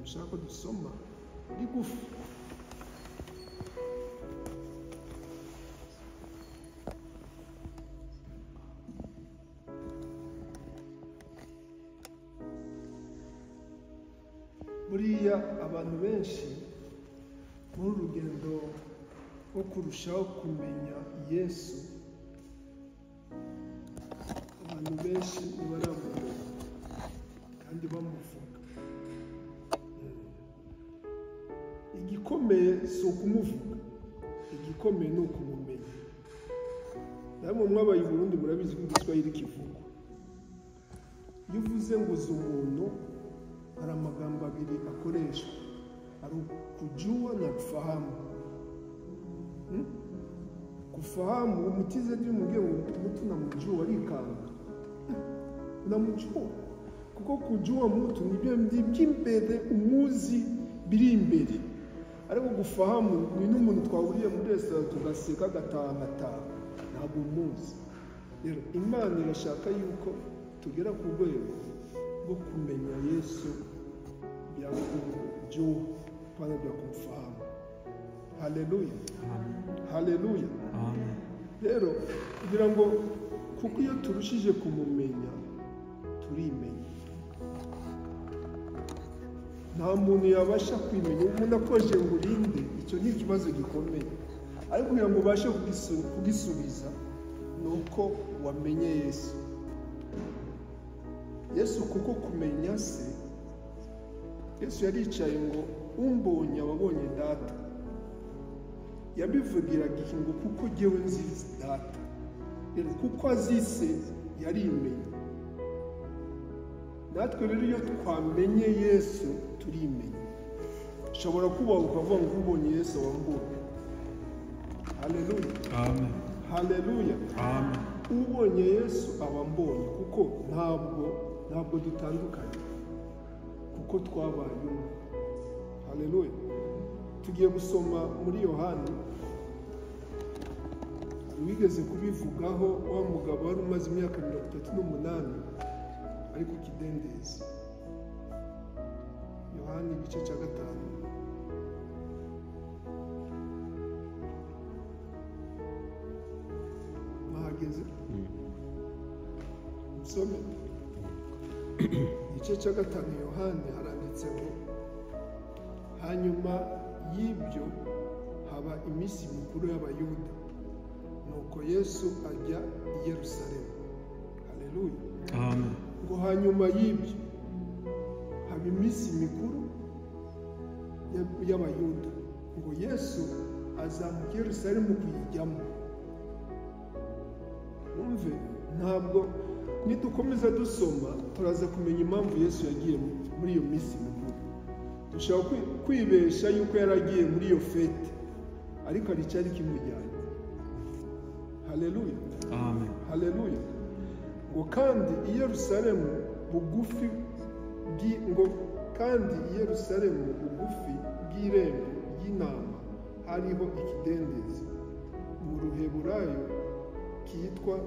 nshaka ko dusoma rigufi. Buriya abantu benshi muri urugendo rwo kurushaho kumenya Yesu, abantu benshi ntibaramumenya kandi bamuvuga. Igikomeye si ukumuvuga, igikomeye ni ukumumenya. Namwe mwabaye i Burundi murabizi ko igiswahili kivugwa. Iyo uvuze ngo uzi umuntu, hari amagambo abiri akoreshwa, hari kujua na kufahamu. Kufahamu umutize ndiye umubwiye ngo mtu namjua arikanga, unamjua kuko kujua mtu nibyo by'imbere, umuzi biri imbere. Ariko gufahamu ni n'umuntu twahuriye muri restaurant tugaseka agataha agataha, ntabwo umuzi. Rero Imana irashaka yuko tugera ku rwego rwo kumenya Yesu bya kujua pana bya kumfahamu. Haleluya, haleluya. Rero kugira ngo, kuko iyo turushije kumumenya turimenya. Nta muntu yabasha kwimenya. Umuntu akoje ngo urinde, icyo ni ikibazo gikomeye, ariko kugira ngo ubashe kugisubiza ni uko wamenye Yesu. Yesu kuko kumenya se, Yesu yaricaye ngo umbonye ababonye data. Yabivugiraga iki? Ngo kuko jyewe nzi data. Rero kuko azi se yarimenye. Natwe rero iyo twamenye Yesu turimenya. Ushobora kuba ukavuga ngo ubonye Yesu wambonye. Haleluya, Amen. haleluya. Amen. Ubonye Yesu aba ambonye, kuko ntabwo dutandukanye, kuko twabaye umwe. Haleluya. Tugiye gusoma muri Yohani. Wigeze kubivugaho wa mugabo wari umaze imyaka 38 ari ku kidendezi. Yohani igice cya 5. Mwahageze? Nsome igice cya 5 Yohani, haranditse ngo hanyuma y'ibyo haba iminsi mikuru y'Abayuda, nuko Yesu ajya i Yerusalemu. Haleluya. Amen. Ngo hanyuma y'ibyo haba iminsi mikuru y'Abayuda, ngo Yesu azamuka i Yerusalemu kuyijyamo. Mwumve, ntabwo nidukomeza dusoma turaza kumenya impamvu Yesu yagiye muri iyo minsi mikuru. Dushobora kwibesha yuko yaragiye muri iyo fete, ariko hari icyari kimujyanye. Haleluya, Amen. haleluya. Ngo kandi i Yerusalemu bugufi ngo kandi i Yerusalemu bugufi bw'irembo ry'intama hariho ikidendezi mu Ruheburayo kitwa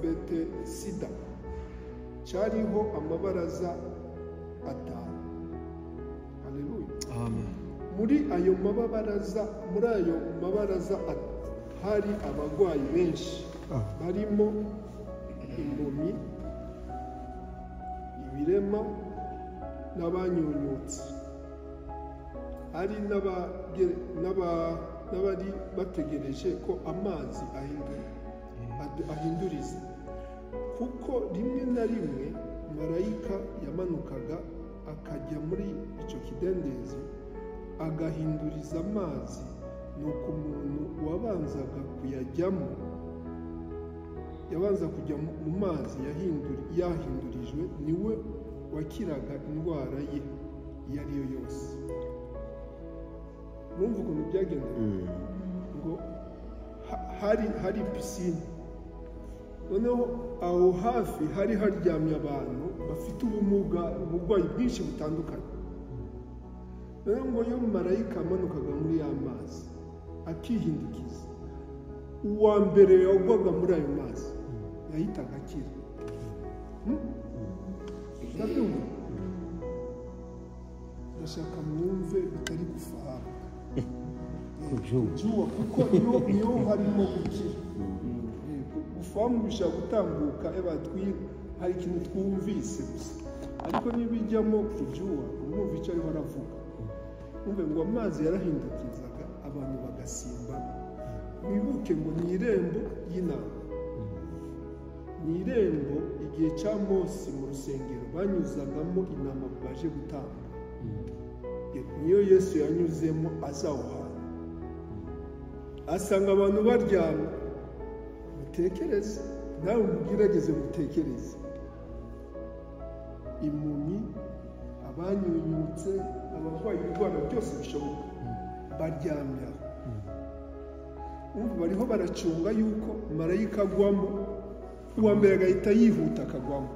Betesida, cyariho amabaraza 5. Haleluya. Amen. Muri ayo mabaraza hari abarwayi benshi, barimo impumyi, ibirema n'abanyunyutse. Hari n'abari bategereje ko amazi ahinduriza, kuko rimwe na rimwe marayika yamanukaga akajya muri icyo kidendezi agahinduriza amazi, nuko umuntu wabanzaga kuyajyamo, yabanza kujya mu mazi yahindurijwe, niwe wakiraga indwara ye iyo ari yo yose. Urumva ukuntu byagendaga? Ngo hari pisine, noneho aho hafi hari haryamye abantu bafite ubumuga, uburwayi bwinshi butandukanye. Noneho ngo iyo marayika amanukaga muri ya mazi akihindukiza, uwa mbere yagwaga muri ayo mazi yahitaga akira. Ndabyumva? Ndashaka mwumve bitari gufahamu. Kujua kuko niyo harimo gukira. Gufahamu bishaka gutambuka hari ikintu twumvise gusa. Ariko nibijyamo kujua urumva icyo ariho aravuga. Umve ngo amazi yarahindukizaga abantu bagasimba. Wibuke ngo ni irembo y'intama. Ni irembo igihe cya Mose mu rusengero banyuzagamo intama baje gutamba. Niyo Yesu yanyuzemo azawuhana. Asanga abantu baryamye. Mutekereze, nawe mugerageze mutekereze. Impumyi, abanyunyutse, abarwaye indwara byose bishoboka baryamye aho. Umva bariho baracunga yuko marayika agwamo, uwa mbere agahita yihuta akagwamo.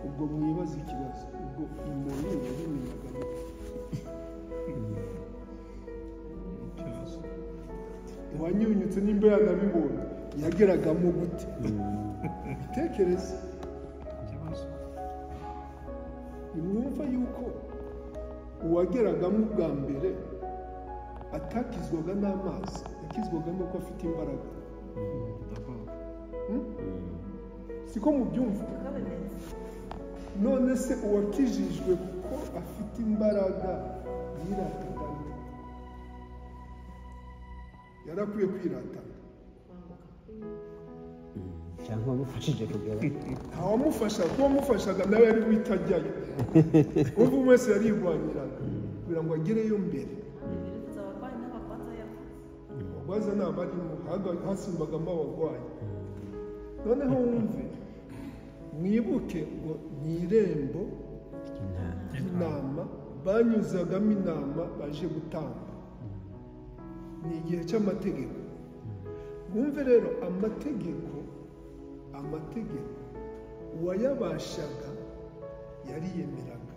Ubwo mwibaza ikibazo, ubwo impumyi yabimenyaga gute? Uwanyunyutse nimba yanabibonye yageragamo gute? Bitekereze. Nimwumva yuko uwageragamo ubwa mbere atakizwaga n'amazi, yakizwaga nuko afite imbaraga. Siko mubyumva? None se uwakijijwe kuko afite imbaraga yirataga? Yarakwiye kwiratana. Cyangwa wamufashije kugera. Ntawamufasha, kuko wamufashaga nawe yari witajyayo. Ubu wese yarigwanyiraga kugira ngo agereyo mbere. Abagwaza ni abarimo, hasimbagamo abagwayi. Noneho wumve, mwibuke ngo ni irembo ry'intama banyuzagamo intama baje gutamba. Ni igihe cy'amategeko. Mwumve rero amategeko uwayabashaga yariyemeraga.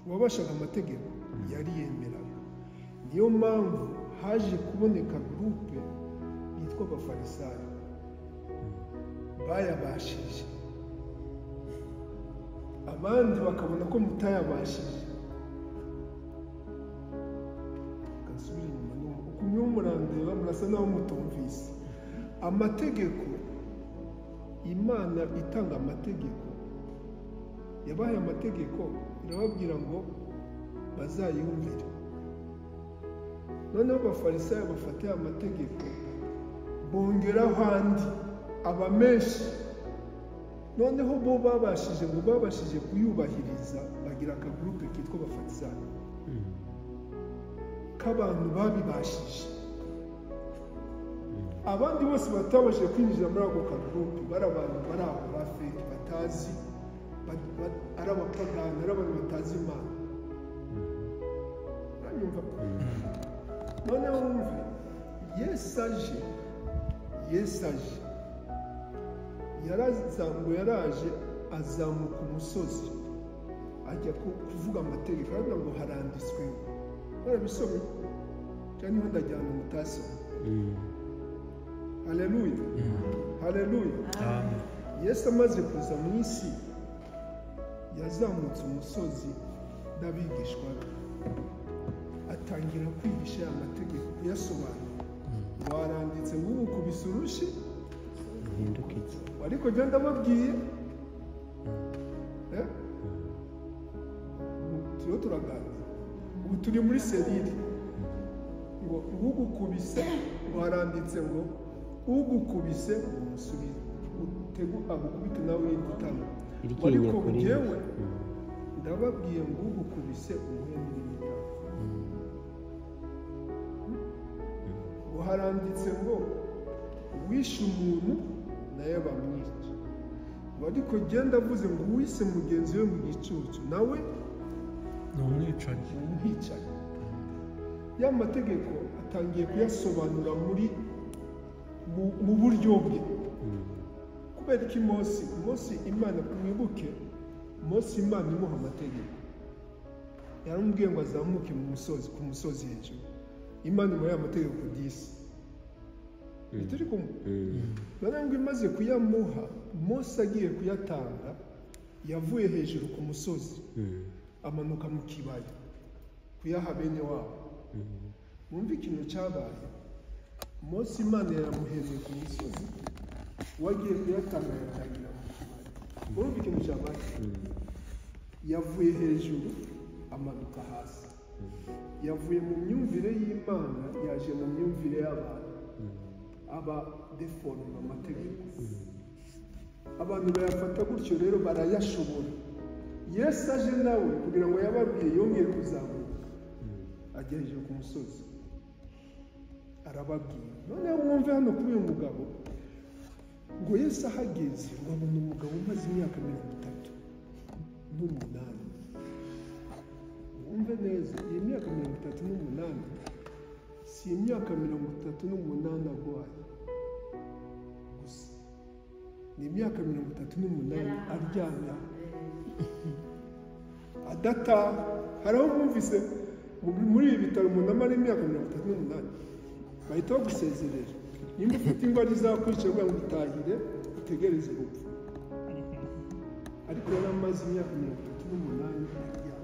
Uwabashaga amategeko yariyemeraga. Niyo mpamvu haje kuboneka groupe yitwa Abafarisayo bayabashije, abandi bakabona ko mutayabashije. Gasubira inyuma ukumye murandeba murasa naho mutumvise. Amategeko, Imana itanga amategeko, yabahaye amategeko irababwira ngo bazayumvire. Noneho Abafarisayo bafata amategeko bongeraho andi aba menshi. Noneho bo babashije ngo babashije kuyubahiriza, bagira akagurupe kitwa Abafarisayo k'abantu babibashije. Abandi bose batabashije kwinjira muri ako kagurupe bari abantu bari aho ba fake batazi, ari abapagani, ari abantu batazi Imana. Uranyumva? Noneho wumve, Yesu aje yaraje azamuka umusozi ajya kuvuga amategeko, aravuga ngo haranditswe. Barabisomye cyangwa niho ndajyana mutasoma. Haleluya, haleluya. Yesu amaze kuza mu isi yazamutse umusozi n'abigishwa be, atangira kwigisha aya mategeko, kuyasobanura. Waranditse ngo ugukubise urushyi ariko jya ndababwiye, turiho turaganira ubu turi muri serire, ngo ugukubise, ngo haranditse ngo ugukubise umusubize, utegu agukubite nawe yindi. Ariko njyewe ndababwiye ngo ugukubise umuhe n'irindi tama. Ngo haranditse ngo uwishe umuntu nawe bamwica. Ariko genda avuze ngo uwise mugenzi we mu gicucu nawe ni umwicanyi. Ya mategeko atangiye kuyasobanura muri mu buryo bwe. Kubera iki Mose Imana, mwibuke Mose Imana imuha amategeko, yaramubwiye ngo azamuke mu musozi, ku musozi hejuru. Imana imuha amategeko 10. Turi kumwe. Noneho ngo imaze kuyamuha, Mose agiye kuyatanga, Yavuye hejuru ku musozi amanuka mu kibaya kuyaha bene wabo. Mwumve ikintu cyabaye. Mose Imana yamuhereye ku musozi, wagiye kuyatanga yatangira mu kibaya. Mwumve ikintu cyabaye. Yavuye hejuru amanuka hasi. Yavuye mu myumvire y'Imana yaje mu myumvire y'abantu. Aba deforma amategeko. Abantu bayafata gutyo rero barayashobora. Yesu aje nawe kugira ngo yababwiye yongeye kuzamuka ajya hejuru ku musozi arababwira. Noneho mwumve hano kuri uyu mugabo ngo Yesu ahageze ngo abona umugabo umaze imyaka 38. Mwumve neza, iyi myaka 38 si imyaka 38 arwaye gusa, ni imyaka 38 aryamye adataha. Hari aho mwumvise muri ibi bitaro umuntu amara imyaka 38 bahita bagusezerera. Nimba ufite indwara izakwica ngo utahire utegereze urupfu. Ariko yari amaze imyaka 38 aryamye.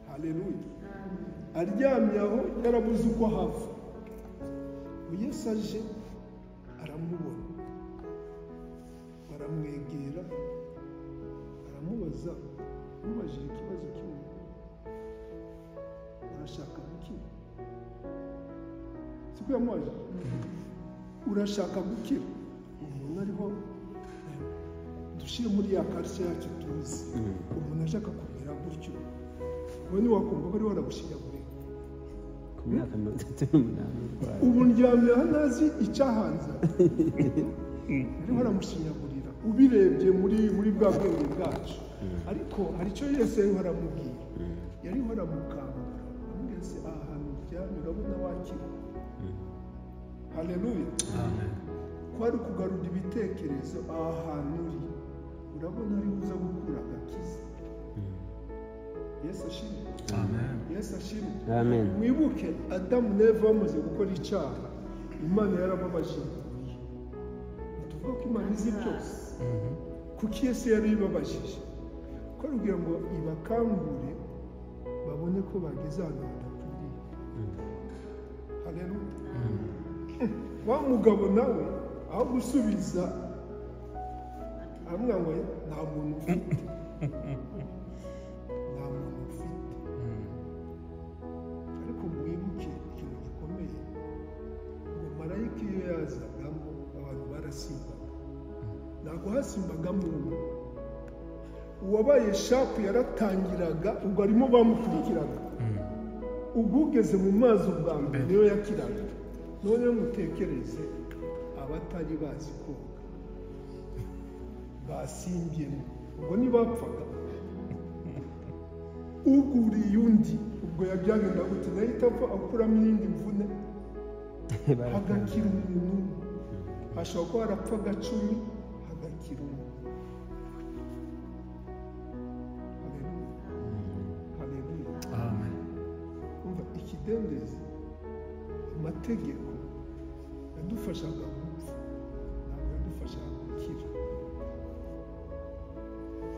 Haleluya. Aryamye aho yarabuze uko ahava. Yesu aje aramubona, baramwegera, aramubaza, amubajije ikibazo kimwe: urashaka gukira? Siko yamubajije, urashaka gukira? Umuntu ariho dushyire muri ya karishya yacu tuzi, umuntu ashaka kumera gutyo, wowe ntiwakumva ko ariho aragushinyagurira. Ku myaka 38 ubu ndyamye aha ntazi icyahanze, ariho aramushinyagurira. Ubirebye muri bwa bwenge bwacu. Ariko hari icyo Yesu yariho aramubwira, yariho aramukangura, amubwira se aha hantu uryamye urabona wakira. Haleluya. Kwari kugarura ibitekerezo, aha hantu uri urabona ari uza gukura agakiza. Yesu ashimwe. Amen. Yesu ashimwe. Amen. Mwibuke Adamu na Eva bamaze gukora icyaha, Imana yarababajije. Ntituvuga ko Imana izi byose. Kuki Yesu yari ibabajije? Ko arubwira ngo ibakangure babone ko bageze ahantu hadakwiriye. Haleluya. Wa mugabo nawe aho gusubiza aramubwira ngo nta muntu ufite, nta muntu ufite. Ariko mwibuke ikintu gikomeye, ngo marayika iyo yazagamo abantu barasimbaga. Ntabwo hasimbagamo umwe. Uwabaye shapu yaratangiraga, ubwo arimo bamukurikiraga. Ubwo ugeze mu mazi ubwa mbere niyo yakiraga. Noneho mutekereze abatari bazi koga basimbyemo, ubwo ntibapfaga. Uguriye undi ubwo yabyagenda gute? Nahita apfa akuramo iyindi mvune, hagakira umuntu. Hashobora kuba harapfaga 10, hagakira umwe. Haleluya. Haleluya. Amen. Umva ikidendezi, amategeko yadufashaga gupfa, ntabwo yadufashaga gukira.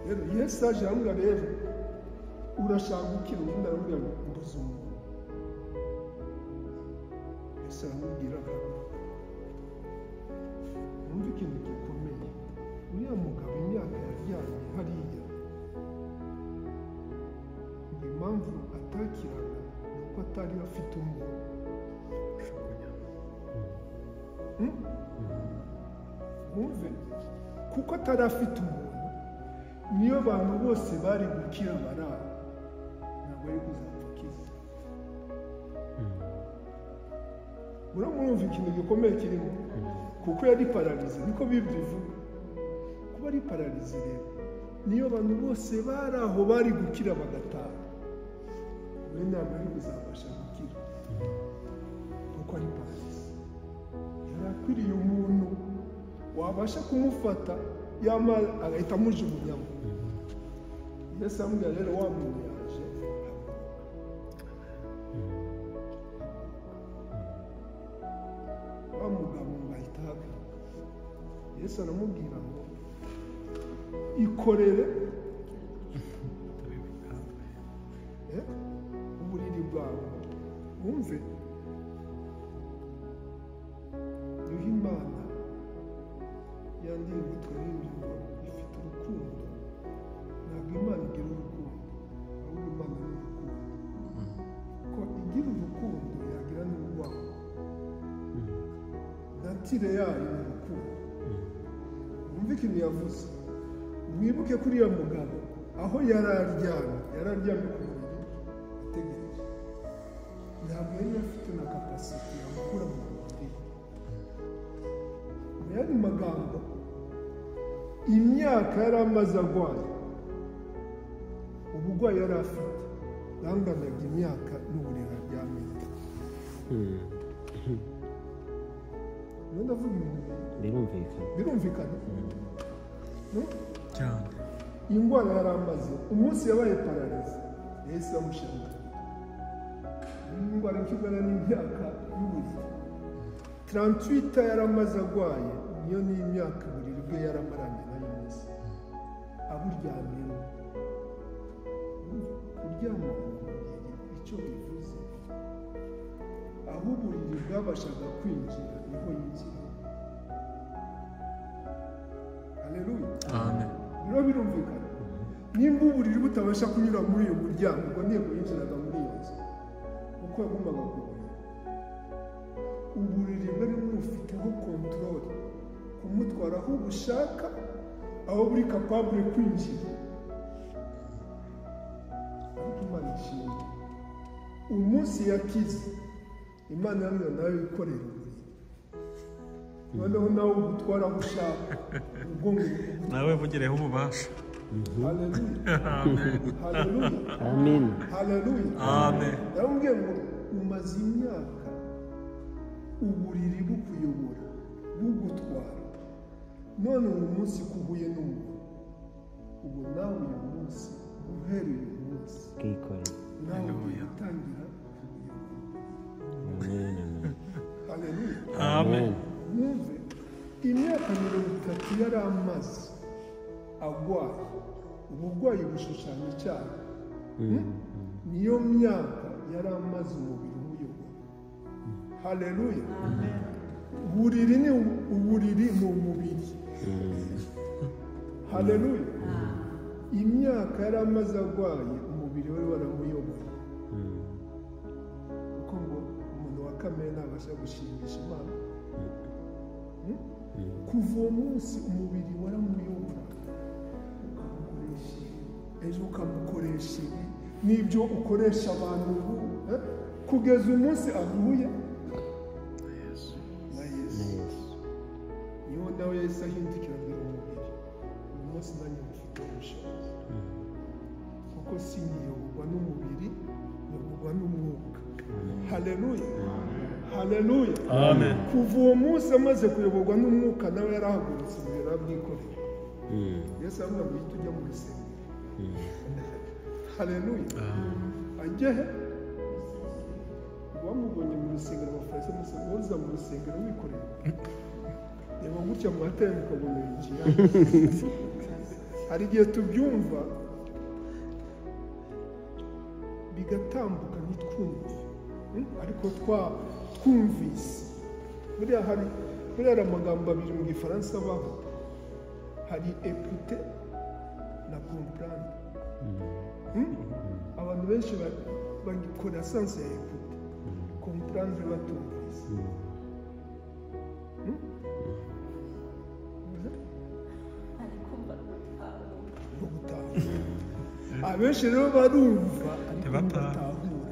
Rero Yesu aje aramubwira, rero urashaka gukira? Ubundi aramubwira ngo mbuze umuntu. Yesu aramubwira, mwumve ikintu gikomeye. Uriya mugabo imyaka yaryamye hariya, ngo impamvu atakiraga ni uko atari afite umuntu. Mwumve, kuko atari afite umuntu, niyo bantu bose bari gukira barara, ntabwo yari kuzapfa akize. Murumva ikintu gikomeye kirimo, kuko yari pararize, niko Bibiliya ivuga. Kuba ari pararize rero, niyo bantu bose bari aho bari gukira bagataha, we ntabwo yari kuzabasha gukira kuko ari pararize. Yari akwiriye umuntu wabasha kumufata yamara agahita amujugunyamo. Yesu amubwira rero wa muntu yaje haguruka. Wa mugabo ngo ahita ahaguruka. Yesu aramubwira ngo Ikorere uburiri bwawe. Wumve niho Imana ya ndirimbo twaririmbye ngo ifite urukundo. Ntabwo Imana igira urukundo, ahubwo Imana ni urukundo. Ko igira urukundo yagira n'urwango. Natire yayo ni urukundo. Wumve ikintu yavuze. Mwibuke kuri ya mugabo aho yari aryamye ku buriri ategereje. Ntabwo yari afite na kapasite yamukura mu buriri. Mu yandi magambo, imyaka yari amaze arwaye, uburwayi yari afite yanganaga imyaka n'uburiri aryamye. Ndavuga ibintu birumvikana. Cyane. Indwara yari amaze, umunsi yabaye pararize yahise bamushyira. Indwara ikigana n'imyaka y'uburiri. 38 yari amaze arwaye, niyo ni imyaka uburiri bwe yaramaranye nayo minsi aburyamyemo. Kuryama ku buriri icyo bivuze, aho uburiri bwabashaga kwinjira niho yinjira. Haleluya. Amen. Biro birumvikana. Nimba uburiri butabasha kunyura muri uyu muryango, ubwo ntego yinjiraga muri iyo nzu, kuko yagumaga ku buriri. Uburiri bwari bumufiteho control, kumutwara aho bushaka, aho buri capable kwinjira. Ariko Imana ishimwe, umunsi yakize, Imana yamwe nayo ikorera uburiri. Noneho nawe ugutwara aho ushaka, ubwo nawe vugireho ububasha. Haleluya. Haleluya. Amen. Haleluya. Amen. Ndamubwiye ngo umaze imyaka uburiri bukuyobora, bugutwara. None uyu munsi kuhuye n'umuntu, ubu nawe uyu munsi, uhereye uyu munsi, nawe ugiye gutangira kuyobora. Haleluya. Amen. Mwumve, imyaka 30 yari amaze agwaye, uburwayi bushushanya icyaha. Niyo myaka yari amaze umubiri umuyobora. Haleluya. Uburiri ni uburiri ni umubiri. Haleluya. Imyaka yari amaze arwaye, umubiri we waramuyobora. Kuko ngo umuntu wa kamere ntabasha gushimisha Imana. Kuva uwo munsi umubiri waramuyobora, ukamukoresha ibi, ejo ukamukoresha ibi, n'ibyo ukoresha abantu ubu, kugeza umunsi ahuye na Yesu. Niho nawe Yesu ahindukira abwira umubiri, uyu munsi nanjye mufite ubushobozi, kuko sinkiyoborwa n'umubiri, nyoborwa n'umwuka. Haleluya. Haleluya. Amen. Kuva uwo munsi amaze kuyoborwa n'umwuka, nawe yarahagurutse umubiri arabwikorera. Yesu aravuga ngo uhite ujya mu rusengero. Haleluya. Ajye he? Bamubonye mu rusengero, abafarisayo bamusanga woza mu rusengero wikorera. Reba gutya mu matara mukabona yinjiye. Hari igihe tubyumva bigatambuka ntitwumve, ariko twumvise. Buriya hari amagambo abiri mu Gifaransa abaho, hari écouter na comprendre. Abantu benshi bagikora sense ya écouter, comprendre batumvise. No gutahura. Abenshi rero barumva ariko ntibatahura.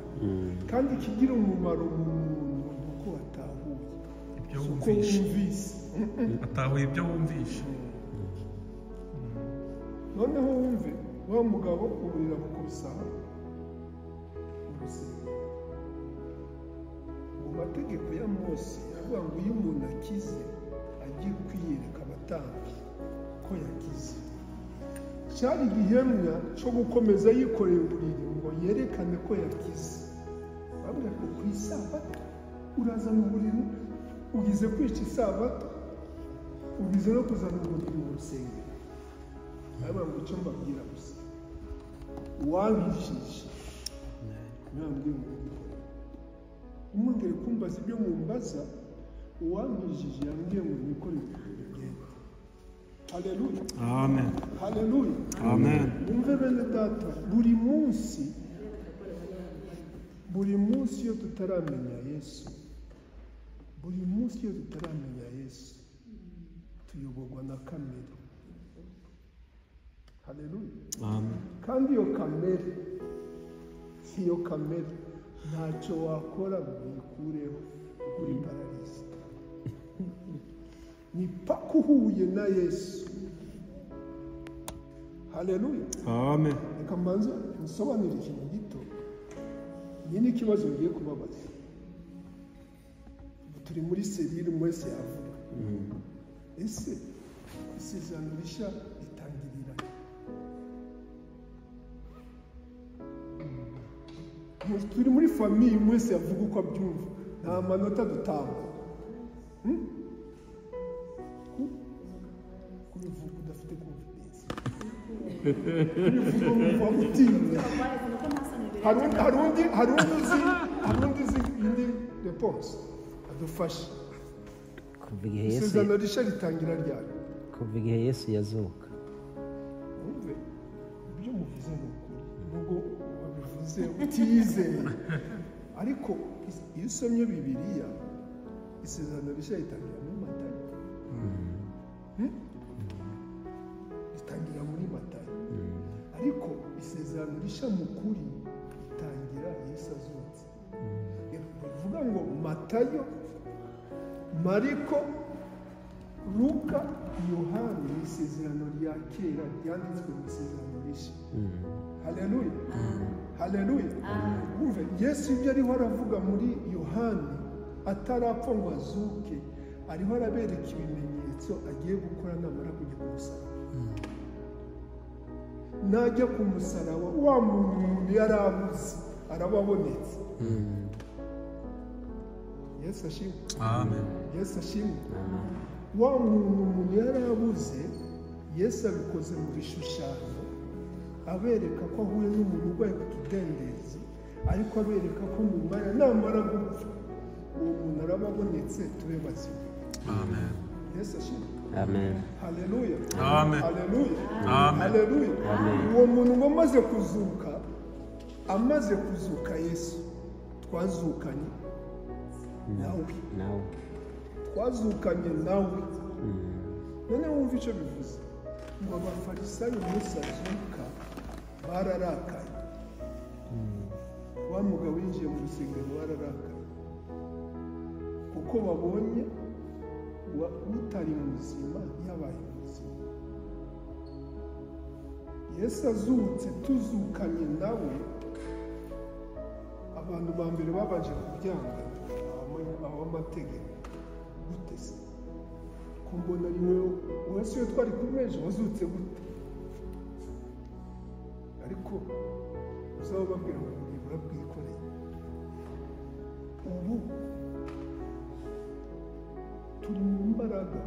Kandi ikigira umumaro mu muntu ni uko watahuye, Ibyo uko wumvishe. wumvise. Atahuye ibyo wumvishe. Noneho wumve wa mugabo uburira bukusaha urusengero. Mu mategeko ya Mose avuga ngo iyo umuntu akize agiye kwiyereka abatambyi ko yakize, cyari igihemwa cyo gukomeza yikoreye uburiri ngo yerekane ko yakize. Bavuga ko ku isabato urazana uburiri, ugize kwica isabato, ugize no kuzana uburiri mu rusengero. Arababwira ngo icyo mbabwira gusa, uwankijije mwambwira ngo nikorere, ntimwongere kumbaza ibyo mumbaza, uwankijije yambwiye ngo nikorere ngende. Haleluya. Amen. Haleluya. Amen. Mwumve bene data, buri munsi iyo tutaramenya Yesu, buri munsi iyo tutaramenya Yesu, tuyoborwa na kamere. Haleluya. Amen. Kandi iyo kamere ntacyo wakora ngo uyikureho, uri paralisi. Ni paka uhuye na Yesu. Haleluya. Amen. Reka mbanze nsobanure ikintu gito. Ni n'ikibazo ngiye kubabaza. Turi muri serire mwese yavuga. Ese isezerano rishya ritangirira? Turi muri famiye mwese yavuga uko abyumva, nta manota dutanga. Kubivuga udafite confidence, kubivuga wumva utinya. Hari undi uzi indi réponse adufashe. Kuva igihe Yesu, Isezerano rishya ritangira ryari? kuva igihe Yesu yazuka. Wumve ibyo muvuze ni ukuri, nubwo wabivuze utiyizeye, ariko iyo usomye Bibiliya, isezerano rishya ritangira muri Matayo. Ritangira muri Matayo, ariko isezerano rishya mu kuri ritangira Yesu azutse. Bivuga ngo Matayo, Mariko, Luka, Yohana ni isezerano rya kera ryanditswe mu isezerano rishya. Haleluya. Haleluya. Wumve Yesu ibyo ariho aravuga muri Yohana atarapfa ngo azuke, ariho arabereka ibimenyetso agiye gukora namara kujya ku musaraba. Najya ku musaraba wa muntu yari abuze arababonetse. Yesu ashimwe. Amen. Yesu ashimwe. Wa muntu yari abuze, Yesu abikoze mu bishushanyo, abereka ko ahuye n'umuntu urwaye ku kidendezi, ariko abereka ko mu mwanya namara gupfa uwo muntu arababonetse, tube bazima. Amen. Yesu ashimwe. Amen. Haleluya. Amen. Haleluya. Amen. Haleluya. Uwo muntu ngo amaze kuzuka Yesu, twazukanye nawe. Twazukanye nawe. None wumva icyo bivuze ngo abafarisayo umunsi azuka bararakaye. Wa mugabo winjiye mu rusengero bararakaye, kuko babonye utari muzima yabaye muzima. Yesu azutse tuzukanye nawe. Abantu ba mbere babanje kubyanga, abamategeko. Gute se ko mbona ari wowe wese iyo twari kumwe ejo wazutse gute? Ariko uzababwira ngo nibura bwikoreye. Ubu turi mu mbaraga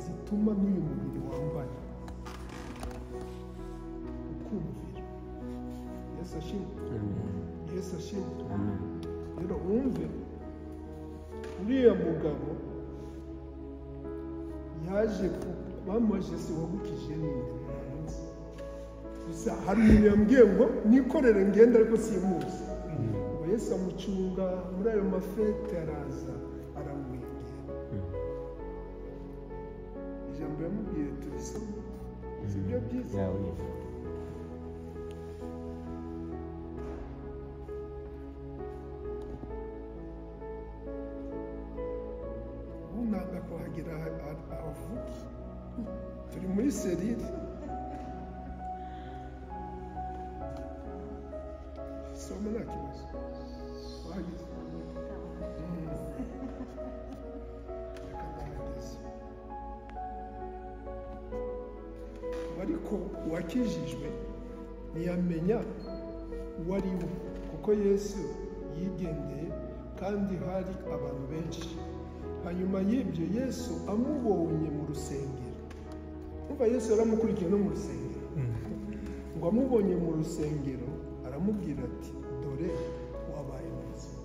zituma n'uyu mubiri wambaye ukumvira. Yesu ashimwe. Yesu ashimwe. Rero wumve uriya mugabo yaje bamubaje se wagukije ninde? Gusa hari umuntu yambwiye ngo nikorere ngende, ariko simuzi. Ngo Yesu amucunga muri ayo mafete, araza aramwegera. Ijambo yamubwiye turisoma, si byo byiza? Unanga kuhagera ahavuke. Turi muri serire. Soma nta kibazo. Wahageze. Reka ndahageze. Ariko uwakijijwe ntiyamenya uwo ari we, kuko Yesu yigendeye kandi hari abantu benshi. Hanyuma y'ibyo Yesu amubonye mu rusengero Umva Yesu yaramukurikiye no mu rusengero. Ngo amubonye mu rusengero aramubwira ati dore wabaye muzima.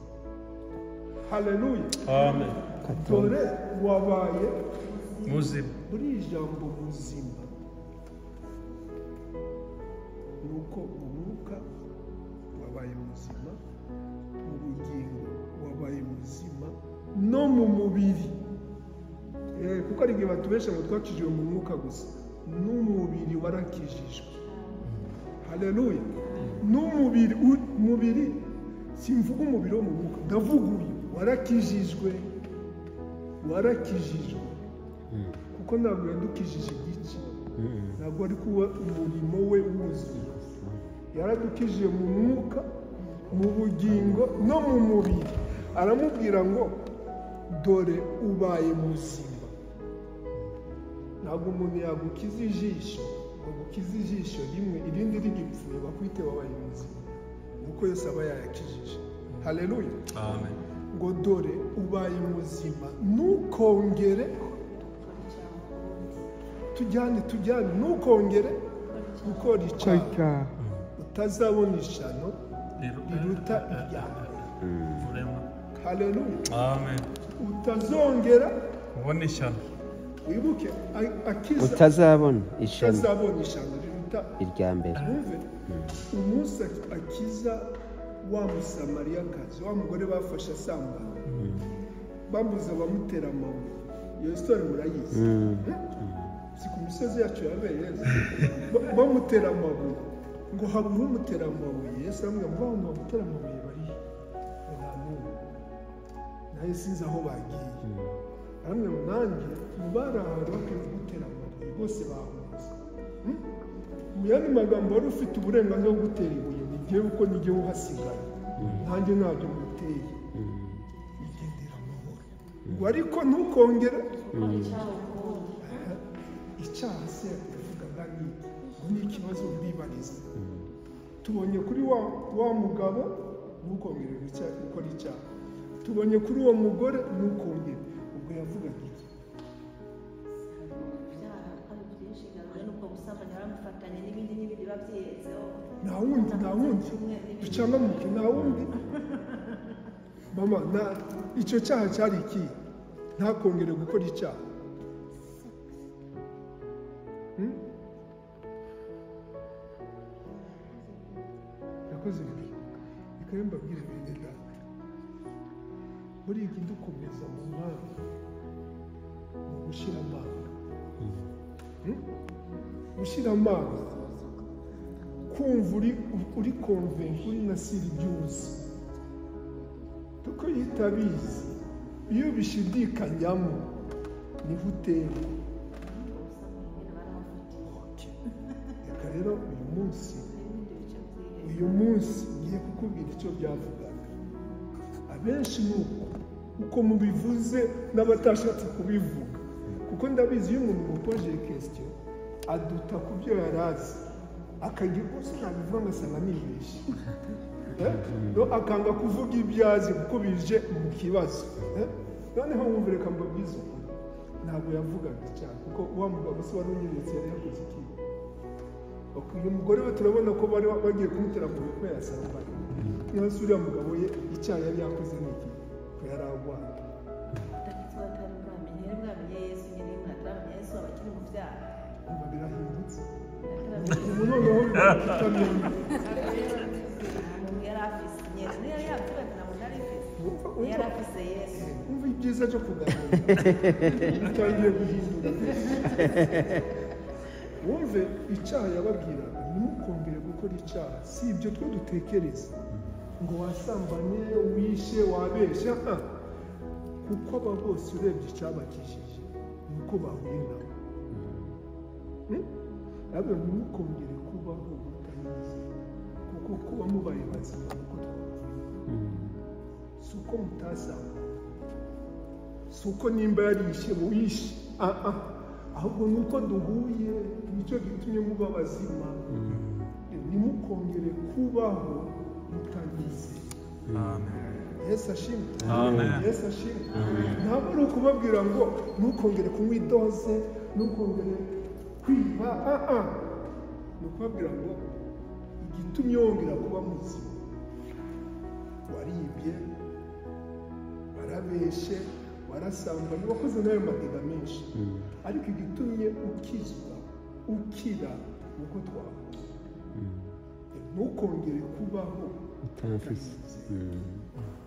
Haleluya. Amen. Dore wabaye muzima. Buri ijambo muzima nuko umwuka wabaye muzima, mu bugingo wabaye muzima, no mu mubiri. Kuko ari igihe batubesha ngo twakijijwe mu mwuka gusa, n'umubiri warakijijwe. Haleluya. N'umubiri, umubiri simvuga umubiri wo mu mwuka, ndavuga uyu warakijijwe, warakijijwe. Kuko ntabwo yadukijije igice, ntabwo ari kuba umurimo we wuzuye. Yaradukijije mu mwuka, mu bugingo no mu mubiri. Aramubwira ngo dore ubaye muzima. Ntabwo umuntu yagukiza ijisho, bagukiza ijisho rimwe irindi rigipfuye bakwite wabaye muzima, nuko yose aba yayakijije. Haleluya. Amen. Ngo dore ubaye muzima, ntukongere tujyane tujyane, ntukongere gukora icyaha, utazabona ishyano riruta irya mbere. Haleluya. Amen. Utazongera kubona ishyano. Wibuke akiza utazabona ishyano, utazabona ishyano riruta irya mbere. Umunsi akiza wa Musamariyakazi, wa mugore bafashe asambana, bambuza bamutera amabuye. Iyo story murayizi. Si ku misozi yacu yabereye bamutera amabuye, ngo habure umutera amabuye. Yesu aramubwira ngo abantu bamutera amabuye bari nta n'umwe, nawe sinzi aho bagiye. Aramubwira ngo nanjye mu bari aho bakwiye kugutera amabuye bose bahunze. Mu yandi magambo, wari ufite uburenganzira bwo gutera ibuye, ni jyewe uko ni jyewe uhasigaye, nanjye ntabyo nguteye, igendera amahoro. Ngo ariko ntukongere icyaha. Se yavugaga ni iki? Ngo ni ikibazo mbibariza. Tubonye kuri wa mugabo ntukongere gukora icyaha, tubonye kuri uwo mugore ntukongere. Ubwo yavugaga iki? Nta wundi, nta wundi ducangamuke, nta wundi mama. Icyo cyaha cyari iki? Ntakongere gukora icyaha. Yakoze ibi. Reka mbabwire bene data, muri iki dukomeza mu mwanya mu gushyira amanga, gushyira amanga, kumva uri konvenka, uri na siri ibyuzi, kuko iyo utabizi, iyo ubishidikanyamo niho uterwa. Reka rero uyu munsi ngiye kukubwira icyo byavugaga. Abenshi ni uko mubivuze n'abatashatse kubivuga, kuko ndabizi iyo umuntu mupoje question aduta ku byo yari azi, akagira uko nabivuga ngasanga nibeshye, akanga kuvuga ibyo azi kuko bije mu kibazo. Noneho wumva, reka mbabwize ukuri, ntabwo yavugaga cyane, kuko wa mugabo se wari unyeretse yari yakoze iki? Uyu mugore we turabona ko bari bagiye kumutera amabuye ko yasambanye. Niba se uriya mugabo ye icyaha yari yakoze ni iki? Ko yari arwaye. Umva birahindutse. Ubu noneho kutamenya. Umva ibyiza byo kuganira. Bitangiye guhindura. Wumve icyaha yababwiraga, ntimukongere gukora icyaha. Si ibyo twe dutekereza ngo wasambanye, wishe, wabeshya, kuko aba bose urebye icyabakijije ni uko bahuye nabo. Ntabwo ntimukongere kubaho mutabizi, kuko kuba mubaye bazima nuko twapfuye. Si uko mutasambanye, si uko nimba yarishe wishe, ahubwo nuko duhuye nicyo gitumye muba bazima. Ntimukongere kubaho mutabizi. Amen. Yesu ashimwe. Amen. Yesu ashimwe. Ntabwo ari ukubabwira ngo ntukongere kunywa idoze, ntukongere kwiba, ni ukubabwira ngo igitumye wongera kuba muzima, waribye, warabeshe, warasambanye, wakoze n'ayo matega menshi, ariko igitumye ukizwa ukira nuko twavuze, ntukongere kubaho utamfise.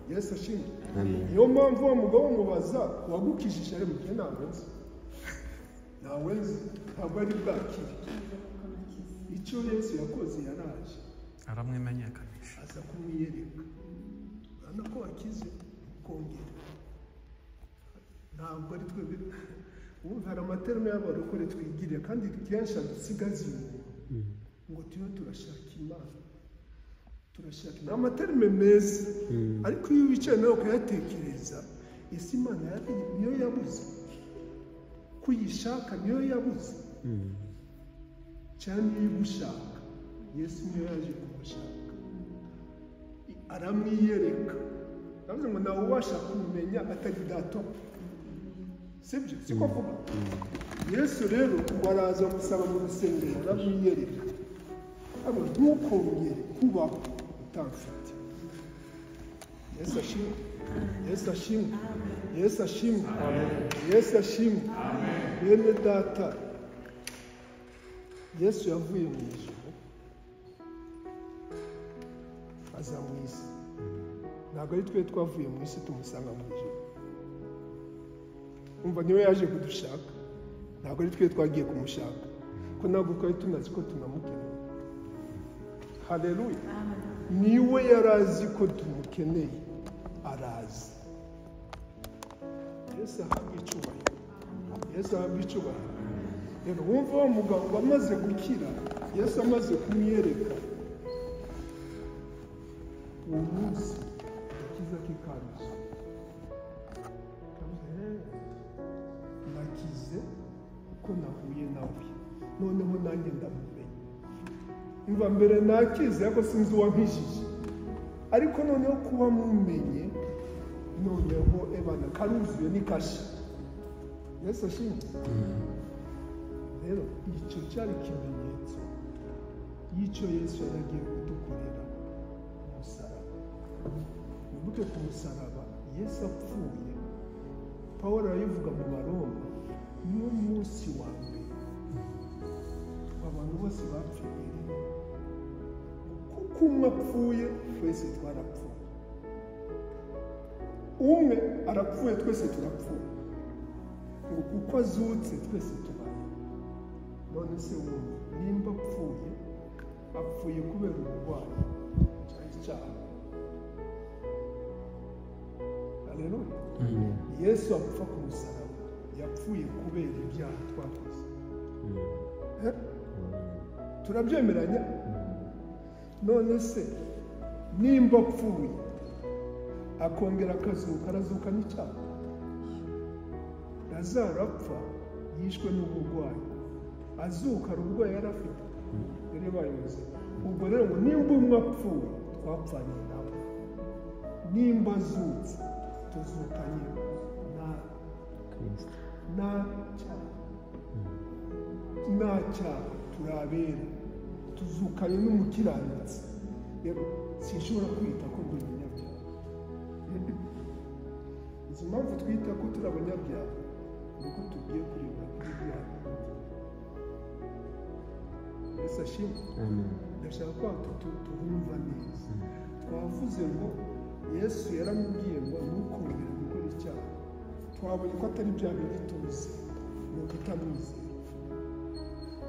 Yesu ashimwe. Niyo mpamvu uwo mugabo mubaza wagukijije ari mugihe ntawe nzi, ntawe nzi, ntabwo ari bwakire. Icyo Yesu yakoze, yaraje aramwimenyekanisha, aza kumwiyereka, urabona ko wakize, kongera. Ntabwo ari twebwe. Ubu hari amaterme y'abarokore twigirira kandi kenshi adusigaza inyuma, ngo turiho turashaka Imana, turashaka. Ni amaterme meza, ariko iyo wicaye nawe ukayatekereza, ese Imana niyo yabuze kuyishaka? Niyo yabuze cyane iyo igushaka? Yesu niyo yaje kumushaka, aramwiyereka. Ndavuze ngo nawe ubasha kumenya atari Data, sibyo? Siko avuga Yesu rero ngo araza gusaba mu rusengero, aramwiyereka, ntukongere kubaho utamfite. Yesu ashimwe, Yesu ashimwe, Yesu ashimwe, Yesu ashimwe. Bene Data, Yesu yavuye mu ijuru aza mu isi. Ntabwo ari twe twavuye mu isi tumusanga mu ijuru. Umva, niwe yaje kudushaka, ntabwo ari twe twagiye kumushaka, ko ntabwo twari tunazi ko tunamukeneye. Haleluya. Niwe yari azi ko tumukeneye, araza. Yesu ahabwa icyubahiro, Yesu ahabwa icyubahiro. Rero wumva wa mugabo amaze gukira, Yesu amaze kumwereka, uwo munsi agakiza ke karuzuye. Nakize kuko nahuye nawe, noneho nanjye ndamumenya. Umva, mbere nakize ariko sinzi uwankijije, ariko noneho kuba mumenye, noneho ebana karuzuye, ni kashe. Yesu ashimwe. Rero icyo cyari ikimenyetso y'icyo Yesu yari agiye kudukorera ku musaraba. Wibuke ku musaraba Yesu apfuye, Paul arabivuga mu Baroma, niwo munsi wa mbere abantu bose bapfiriye rimwe, kuko umwe apfuye twese twarapfuye, umwe arapfuye twese turapfuye, ngo kuko azutse twese tubaye. None se wumva, nimba apfuye, apfuye kubera uburwayi cyangwa icyaha? Haleluya. Yesu apfa ku musaraba, yapfuye kubera ibyaha twakoze. Turabyemeranya? None se nimba apfuye akongera akazuka, arazuka n'icyaha? Lazaro apfa yishwe n'uburwayi, azuka hari uburwayi yari afite? Yari yabaye muzima. Ubwo rero ngo nimba umwe apfuye twapfanye nawe, nimba azutse tuzukanye na Kristo. Nta cyaha, nta cyaha, turabera, tuzukanye n'umukiranutsi. Rero sinshobora kwita ko ndi umunyabyaha. Izi mpamvu twita ko turi abanyabyaha ni uko tugiye kureba kuri bya bindi. Yesu ashimwe. Amen. Ndashaka ko tuhumva neza. Twavuze ngo Yesu yaramubwiye ngo ntukongere gukora icyaha. Twabonye ko atari bya bindi tuzi, ni ukutamwizera.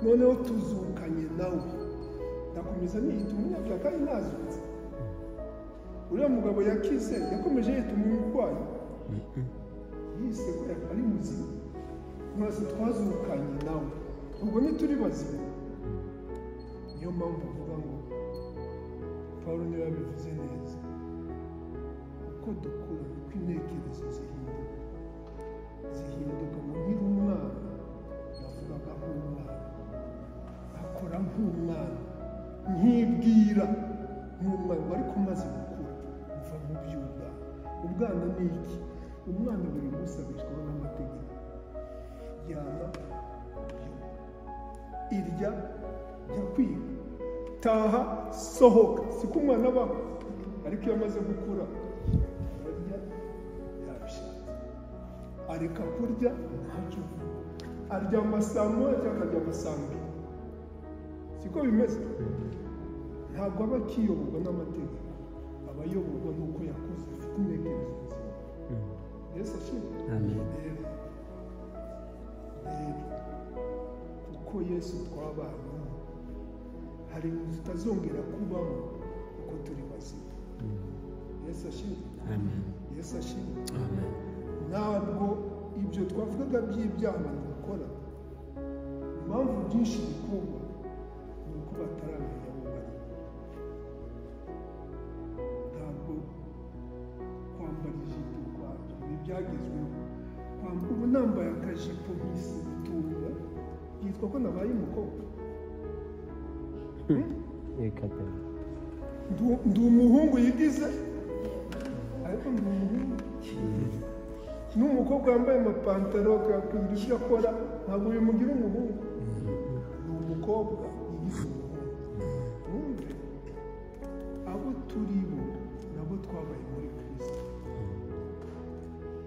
Noneho tuzukanye nawe, ndakomeza niyita umunyabyaha kandi nazutse? Uriya mugabo yakize yakomeje yita umurwayi, yise ko ari muzima. Mwese twazukanye nawe, ubwo ntituri bazima. Niyo mpamvu avuga ngo, Paul niwe yabivuze neza, uko dukura niko intekerezo zihinduka, zihinduka. Ngo nkiri umwana navugaga nk'umwana, akora nk'umwana, nkibwira nk'umwana, ariko umaze gukura mva mu by'ubwana. Ubwana ni iki? Umwana buri munsi abeshwaho n'amategeko, ryama, byuka. Irya, jya kwiga, taha, sohoka. Siko umwana abaho, ariko iyo amaze gukura ararya yabishatse, areka kurya ntacyo, aryama saa moya cyangwa akaryama saa mbiri. Siko bimeze. Ntabwo aba akiyoborwa n'amategeko, aba ayoborwa n'uko yakuze, afite intekerezo nzima. Yesu ashimwe. Amen. Rero kuko Yesu twabanyemo, hari inzu tutazongera kubamo kuko turi bazima. Yesu ashimwe. Amen. Yesu ashimwe. Amen. Ntabwo ibyo twavugaga by'ibyaha abantu bakora, impamvu byinshi bikorwa ni uko bataramenya abo bari. Ntabwo kwambara ijipo kwabyo ibi byagezweho. Ubu nambaye akajipo nk'isitunga yitwa ko nabaye umukobwa. Ndi umuhungu yigize, ariko ndi umuhungu. N'umukobwa wambaye amapantaro akagira ibyo akora, ntabwo bimugira umuhungu. Ni umukobwa yigize umuhungu. Mwumve, abo turi bo nabo twabaye muri Kristo.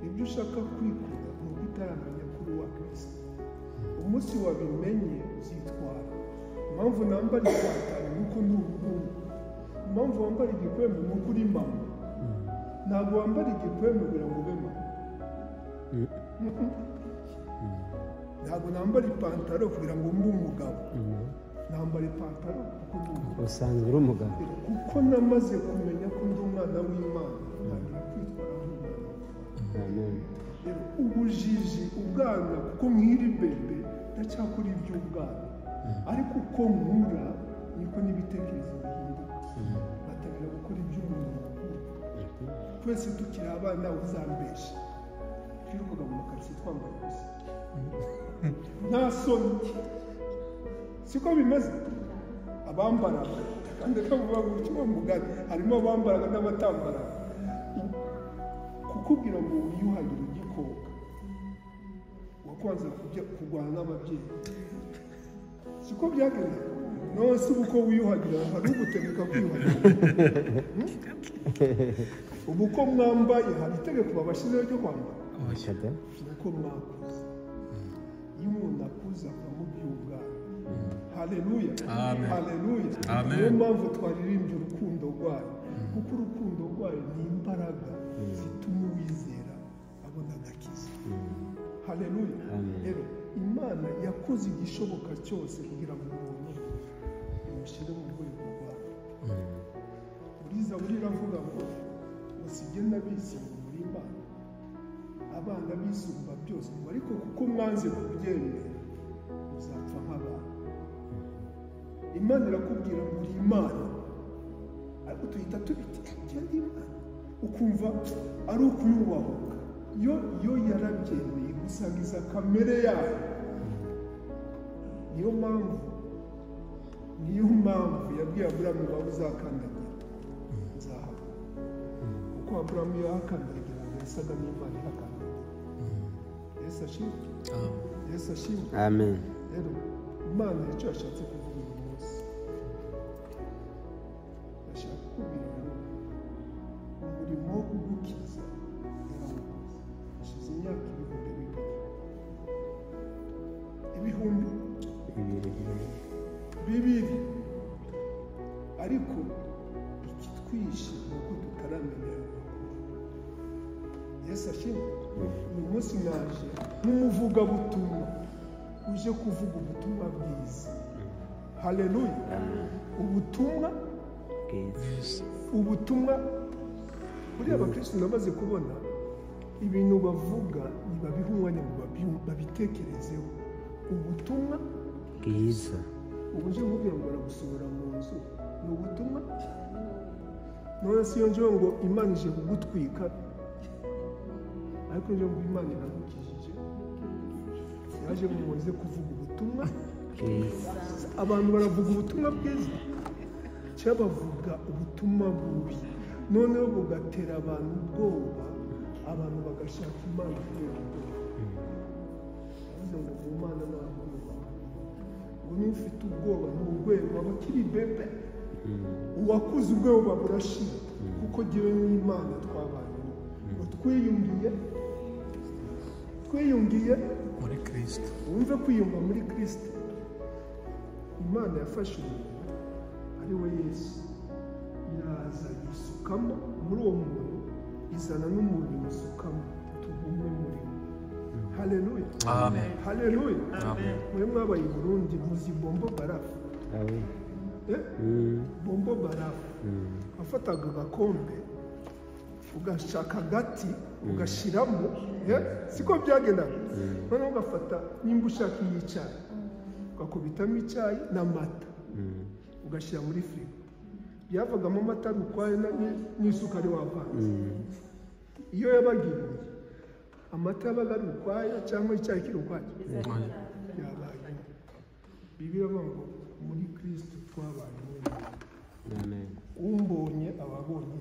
Ibyo ushaka kwikura ni uko utaramenya kuri uwa Kristo. Umunsi wabimenye uzitwara. Impamvu nambara ipantaro ni uko ndi umuhungu. Impamvu wambara igikwembe ni uko uri mama. Ntabwo wambara igikwembe kugira ngo ube mama. Ntabwo nambara ipantaro kugira ngo mbe umugabo. Nambara ipantaro kuko ndi umugabo. Usanzwe uri umugabo. Kuko namaze kumenya ko ndi umwana w'Imana, ntangira kwitwara nk'umwana. Amen. Rero ubujiji, ubwana, kuko nkiri bebe ndacyakora iby'ubwana, ariko uko nkura niko n'ibitekerezo bihinduka, batangira gukora iby'umuntu mukuru. Twese tukiri abana uzambesha, twirukaga mu makaritsiye twambaye ubusa, nta soni. Siko bimeze. Abambaraga, kandi kavuga gutyo uwo mugani, harimo abambaraga n'abatambaraga. Kukubwira ngo wiyuhagire ugikoga, wakwanza kujya kurwana n'ababyeyi. Siko byagendaga. None se ubu ko wiyuhagira hari ugutegeka kwiyuhagira? Ubu ko mwambaye hari itegeko babashyizeho ryo kwambara? Uko mwakuze. Iyo umuntu akuze ava mu by'ubwana. Haleluya. Haleluya. Niyo mpamvu twaririmbye urukundo rwayo, kuko urukundo rwayo ni imbaraga zituma uwizera abona agakiza. Haleluya. Rero Imana yakoze igishoboka cyose kugira ngo umuntu imushyire mu rwego rwayo. Muri Zaburi iravuga ngo musige n'abisi ngo muri Imana, abana bisumba byose, ngo ariko kuko mwanze kubyemera muzapfa nk'abana. Imana irakubwira ngo uri Imana, ariko tuhita tubiti ngende Imana, ukumva ari ukuyubahuka. Yo yarabyemeye gusangiza kamere yayo. Niyo mpamvu yabwiye Aburahamu ngo uzakandagira nzahabwa, kuko Aburahamu yahakandagira yasaga n'Imana ihakandagira. Yesu ashimwe. Yesu ashimwe. Amen. Rero Imana icyo yashatse kuvuga uyu munsi, yashaka kukubwira ngo umurimo wo kugukiza yarawukoze. Hashize imyaka 2000, 2000, ariko ikitwishe ni uko tutaramenya ayo makuru. Yesu ashimwe. Uyu munsi naje nk'umuvugabutumwa uje kuvuga ubutumwa bwiza. Haleluya. Ubutumwa bwiza. Ubutumwa buriya abakristo namaze kubona ibintu bavuga ntibabiha umwanya ngo babitekerezeho. Ubutumwa bwiza. Ubu nje nkubwira ngo baragusohora mu nzu, ni ubutumwa? None si iyo nje ngo Imana ije kugutwika, ariko nje ngo Imana iragukijije, yaje ngo muze kuvuga ubutumwa bwiza. Abantu baravuga ubutumwa bwiza, cyangwa bavuga ubutumwa bubi, noneho bugatera abantu ubwoba, abantu bagashaka Imana kubera ubwoba. Yavuze ngo mu Mana nta bwoba. Ngo n'ufite ubwoba ni urwego aba akiri bebe. Uwakuze ubwoba burashira, kuko jyewe n'Imana twabanye. Ngo twiyungiye muri Kristo. Wumve kwiyunga muri Kristo. Imana yafashe umuntu ari we Yesu, iraza yisukamo muri uwo muntu, izana n'umuntu imusukamo, tubumwe muri we. Haleluya. Amen. Haleluya. Amen. Mwe mwabaye i Burundi muzi bombo barafu. Amen. Bombo barafu. Wafataga agakombe ugashaka agati ugashiramo, siko byagendaga. Noneho ugafata nimba ushaka iy'icyayi ugakubitamo icyayi n'amata ugashyira muri firigo, byavagamo amata ari ukwayo n'isukari wavanze. Iyo yabaga ibuye amata yabaga ari ukwayo cyangwa icyayi kiri ukwacyo byabaye. Bibiliya ivuga ngo muri Kristo twabaye umwe. Amen. Umbonye aba abonye.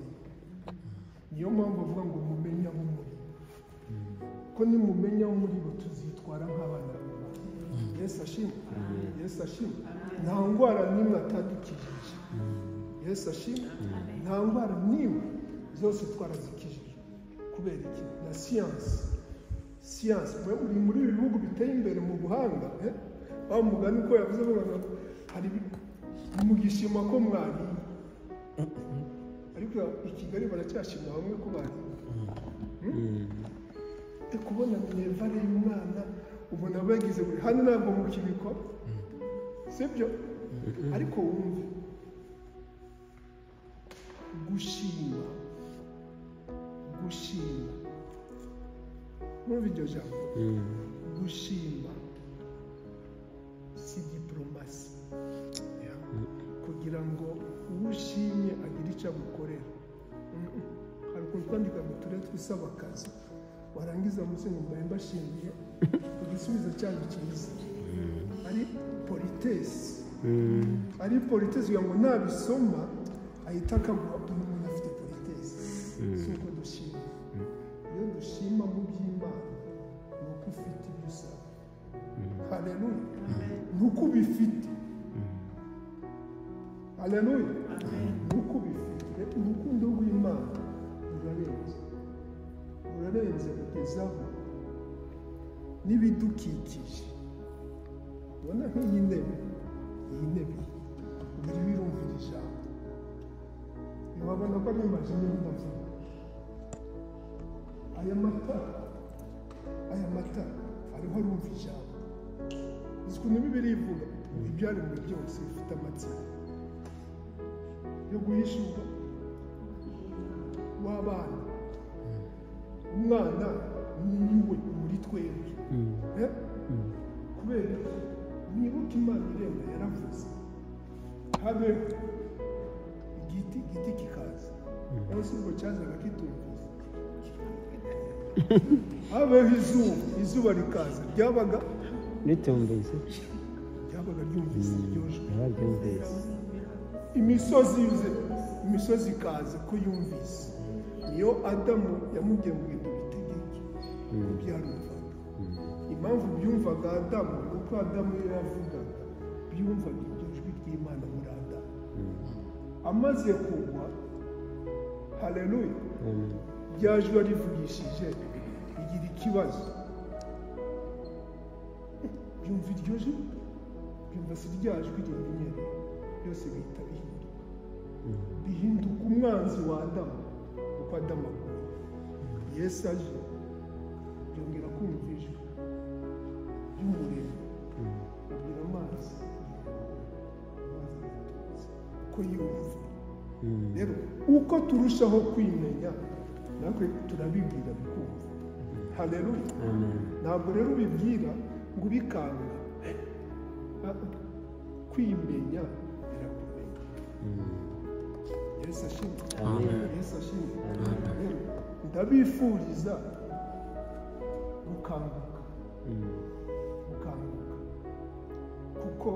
Niyo mpamvu avuga ngo mumenye abo muri bo, ko nimumenya abo muri bo tuzitwara nk'abana b'Imana. Yesu ashimwe. Yesu ashimwe. Nta ndwara n'imwe atadukijije. Yesu ashimwe. Nta ndwara n'imwe, zose twarazikijije. Kubera iki? Na siyansi. Siyansi muri muri ibi bihugu biteye imbere mu buhanga, wa mugani uko yavuze ngo hari mugishima ko mwariye, ariko i Kigali baracyashima bamwe ko bariye. Kubona minerivare y'umwana ubona bagize buri hano ntabwo mukibikora, sibyo? Ariko wumve gushima, gushima, mwumve iryo jambo gushima si diplomasi kugira ngo ushimye agire icyo agukorera. Hari ukuntu twandika ngo turere twisaba akazi, warangiza munsi ngo mbaye mbashimiye, igisubizo cyanyu cyiza ari politesse, ari politesse kugira ngo nabisoma ahita akaguha. Umuntu afite politesse. Si uko dushima. Iyo dushima mu by'Imana ni uko ufite ibyo usaba. Haleluya. Ni uko ubifite. Haleluya. Ni uko ubifite. Urukundo rw'Imana rurarenze, rurarenze kugezaho n'ibidukikije. Ubona nk'iyi ntebe, iyi ntebe biri birumvira ijambo, ntiwabona ko ari imashini ndavuga. Aya matara, aya matara ariho arumva ijambo. Uzi ukuntu Bibiliya ivuga ibyaremwe byose bifite amatsiko yo guhishurwa w'abana. Umwana niwe muri twebwe. Kubera iki? Mwibuke Imana iremba yaravuze habeho igiti, igiti kikaza. Munsi ubwo cyazaga kitumvise. Habeho izuba, izuba rikaza, ryabaga ritumvise, ryabaga ryumvise iryo jwi. Yarabyumvise. Imisozi yuze, imisozi ikaza ko yumvise. Niyo Adamu yamubwiye ngo ibintu bitegeke, byarumvaga. Impamvu byumvaga Adamu ni uko Adamu iyo yavugaga byumvaga iryo jwi ry'Imana muri Adamu. Amaze kugwa, haleluya, rya jwi yarivugishije rigira ikibazo. Byumva iryo jwi, byumva si rya jwi rimenyereye, byose bihita bihinduka. Bihinduka umwanzi wa Adamu, uko Adamu aguye. Yesu aje byongera kumva ijwi ry'umuremyi, abwira amazi, amazi agatuza, uko yumva. Rero uko turushaho kwimenya natwe turabibwira bikumva. Haleluya. Ntabwo rero ubibwira ngo ubikanga. Kwimenya birakumenya. Yesu ashimwe. Yesu ashimwe. Rero ndabifuriza gukanguka, gukanguka, kuko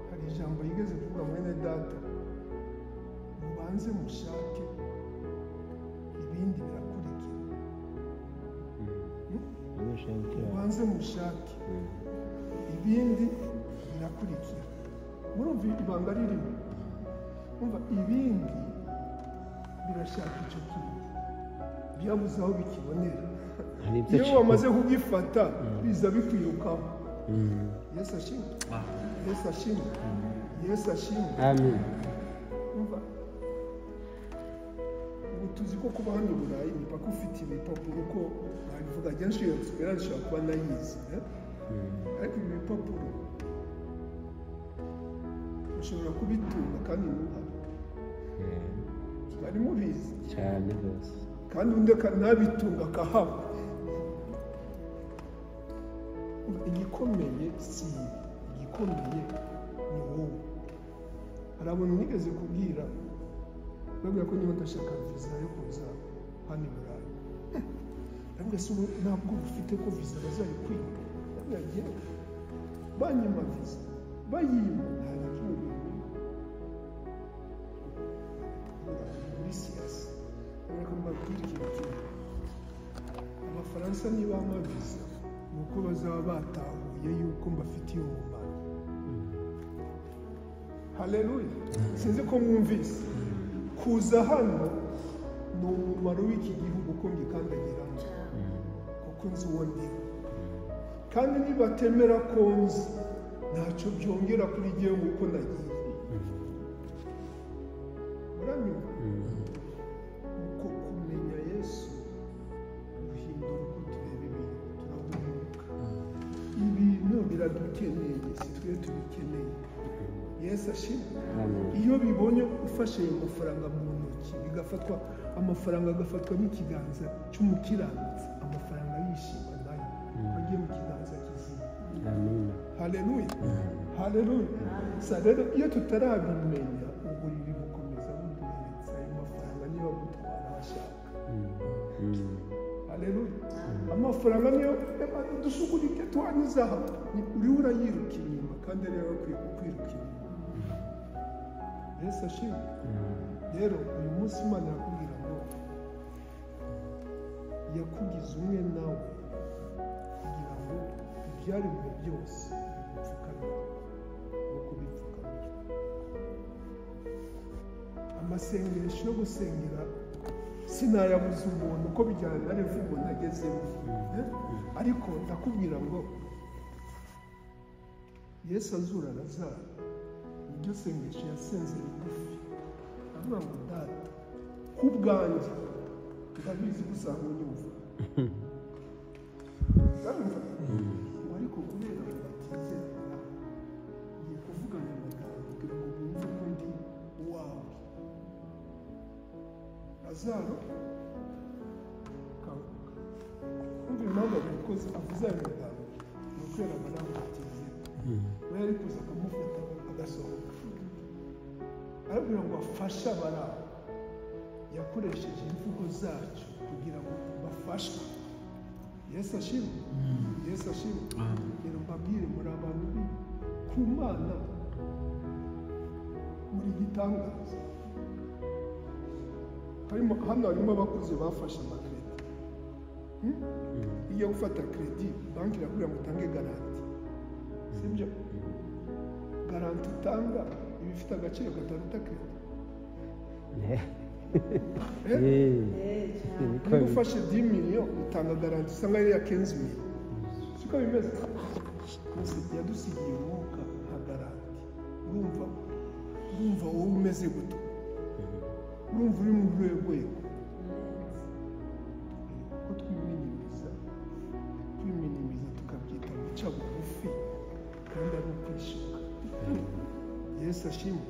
hari ijambo yigeze kuvuga mwene data, mubanze mushake ibindi birakurikira. Mubanze mushake ibindi birakurikira. Bikagukurikira. Murumva ibanga ririmo? Umva, ibindi birashaka icyo kintu, byabuze aho bikibonera. Iyo wamaze kugifata biza bikwirukaho. Yesu ashimwe. Yesu ashimwe. Yesu ashimwe. Amen. Umva, ubu tuzi ko kuba hano i Burayi ni paka ufite ibipapuro, ko nabivuga genshi iyo experience ishobora kuba nayizi, ariko ibi bipapuro ushobora kubitunga kandi ntuhabe. Mwari mubizi cyane rwose. Kandi undi ntabitunga akahaba. Igikomeye si igikomeye, ni wowe. Hari abantu nigeze kubwira, babwira ko niba ndashaka viza yo kuza hano i Burayi, ndavuga se ubu ntabwo ufite ko viza bazayikwiba? Ndavuga banyima viza, bayima nta na kimwe bimenya muri siyasa. Reka mbabwire ikintu kimwe, Abafaransa nibampa viza ni uko bazaba batahuye yuko mbafitiye umumaro. Haleluya. Sinzi ko mwumvise. Kuza hano ni umumaro w'iki gihugu ko ngikandagiramo, kuko nzi uwo ndiwe. Kandi nibatemera ko nzi, ntacyo byongera kuri jyewe nguko nagiye. Muranyumva? Uko kumenya Yesu guhindura uko tureba ibintu, turahumuka. Ibintu biradukeneye, si twe tubikeneye. Yesu ashimwe. Iyo bibonye ufashe ayo mafaranga mu ntoki, bigafatwa, amafaranga agafatwa n'ikiganza cy'umukiranutsi, amafaranga yishima nayo agiye mu kiganza kizima. Haleluya. Haleluya. Sa rero iyo tutarabimenya, uburiri bukomeza buduhetse. Ayo mafaranga niyo agutwara ashaka. Haleluya. Amafaranga niyo dusugurike twanizaha, uriho urayiruka inyuma kandi ariyo akwiye kukwiruka inyuma. Yesu ashimwe. Rero uyu munsi Imana irakubwira ngo yakugize umwe nawe kugira ngo ibyaremwe byose bigupfukamire no kubipfukamira. Amasengesho yo gusengera sinayabuza umuntu uko bijyana na level umuntu agezemo, ariko ndakubwira ngo Yesu azura Lazaro, niryo sengesho yasenze rigufi, avuga ngo Data, ku bwanjye ndabizi ko usanga unyumva, ngo ariko kubera ngo batizera ngiye kuvugana amagambo kugira ngo bumve ko ndi uwawe. Lazaro kanguka. Kumva impamvu abikoze, avuze ayo magambo ni ukubera amagambo batizera. We yari kuza akamufata agasohoka, arabwira ngo afashe abaraho. Yakoresheje imvugo zacu kugira ngo bafashwe. Yesu ashimwe. Yesu ashimwe. Rero mbabwire, muri abantu ku Mana muri gitangaza. Hano harimo abakuze bafashe amakredi. Iyo gufata kredi, banki irakubwira ngo utange garanti, sibyo? Garanti utanga iba ifite agaciro kataruta kredi. Niba ufashe 10 millions utanga garanti usanga ari iya 15 millions, siko bimeze? Yadusigiye umwuka nka garanti. Urumva wowe umeze gute? Urumva uri mu rwego? Ko twiminimiza tukabyita guca bugufi kandi ari ukwishuka. Yesu ashimwe.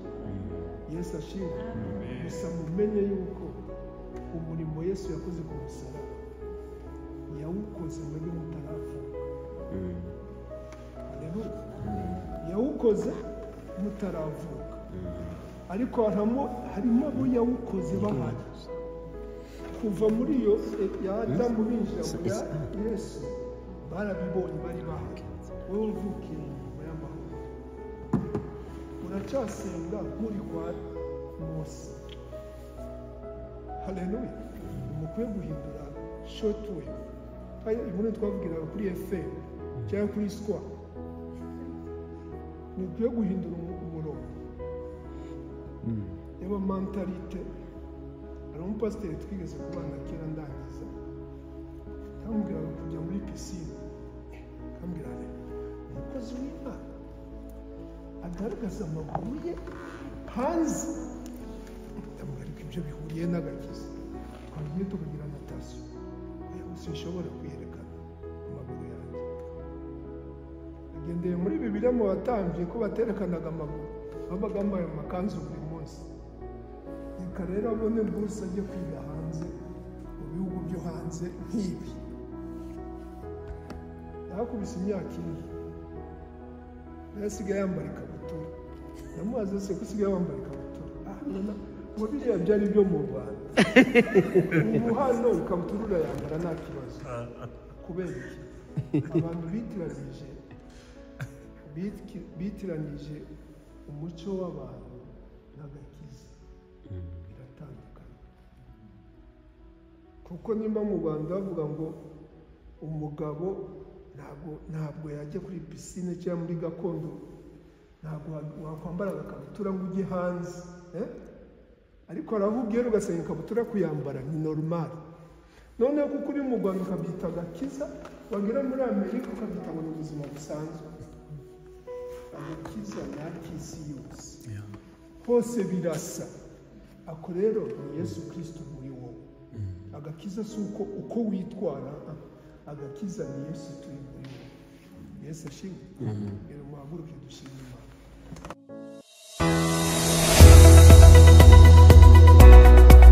Yesu ashimwe. Gusa mumenye yuko umurimo Yesu yakoze ku musaraba yawukoze mwebwe mutaravuka. Haleluya. Yawukoze mutaravuka, ariko harimo abo yawukoze bahari. Kuva muri iyo ya Adamu binjira mu ya Yesu, barabibonye, bari bahari. Wowe uvukiye mu y'amahoro, uracyasenga nk'uri kwa Mose. Haleluya. Mukwiye guhindura shortwave. Inkuru twavugiraga kuri FM cyangwa kuri Square, Ntikwiye guhindura umurongo yaba mentalité. Hari umupasiteri twigeze kubana kera, ndangiza, yambwiraga kujya muri pisine, akambwira ati umukozi w'Imana agaragaza amaguru ye hanze. Ndamubwira, ariko ibyo bihuriye n'agakiza? Twagiye tukagira natation. Oya, sinshobora kwiyerekana amaguru yanjye. Agendeye muri Bibiliya mu batambyi ko baterekanaga amaguru, babaga bambaye amakanzu buri munsi. Reka rero abone buruse ajye kwiga hanze, mu bihugu byo hanze nk'ibi. Yakubise imyaka 4, nawe asigaye yambara ikabutura. Ndamubaza, se ko usigaye wambara ikabutura? Ah, nona ngo biriya byari byo mu Rwanda, ubu hano ikabutura urayambara nta kibazo. Kubera iki? Abantu bitiranije umuco w'abantu n'agakiza. Biratandukanye, kuko nimba mu Rwanda bavuga ngo umugabo ntabwo yajya kuri pisine cyangwa muri gakondo, ntabwo wakwambara agakabutura ngo ujye hanze, eh? Ariko hari aho ugera ugasanga ikabutura kuyambara ni normal. Noneho kuko uri mu Rwanda ukabyita agakiza, wagera muri Amerika ukabyita ngo ni ubuzima busanzwe. Agakiza ni ak'isi yose, hose birasa. Ako rero ni Yesu Kirisito muri wowe. Agakiza si uko witwara, agakiza ni Yesu turi muri wowe. Yesu ashimwe. Rero muhaguruke dushime Imana.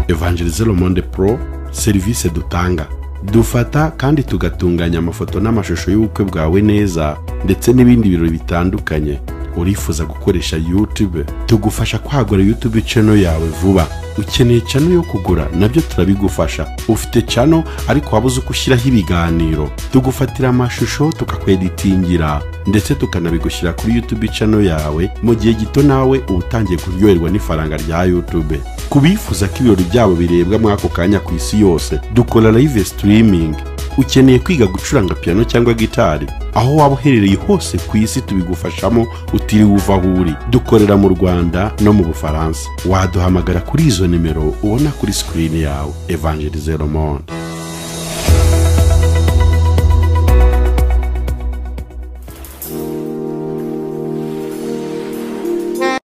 Évangéliser le Monde Pro, serivisi dutanga: dufata kandi tugatunganya amafoto n'amashusho y'ubukwe bwawe neza, ndetse n'ibindi birori bitandukanye. Urifuza gukoresha YouTube? Tugufasha kwagura YouTube channel yawe vuba. Ukeneye channel yo kugura? Nabyo turabigufasha. Ufite channel ariko wabuze uko ushyiraho ibiganiro? Tugufatira amashusho, tukakweditingira, ndetse tukanabigushyira kuri YouTube channel yawe mu gihe gito, nawe uba utangiye kuryoherwa n'ifaranga rya YouTube. Ku bifuza ko ibirori byabo birebwa muri ako kanya ku isi yose, dukora live streaming. Ukeneye kwiga gucuranga piano cyangwa gitari? Aho waba uherereye hose ku isi tubigufashamo utiriwe uva aho uri. Dukorera mu Rwanda no mu Bufaransa. Waduhamagara kuri izo nimero ubona kuri screen yawe. Évangéliser le Monde.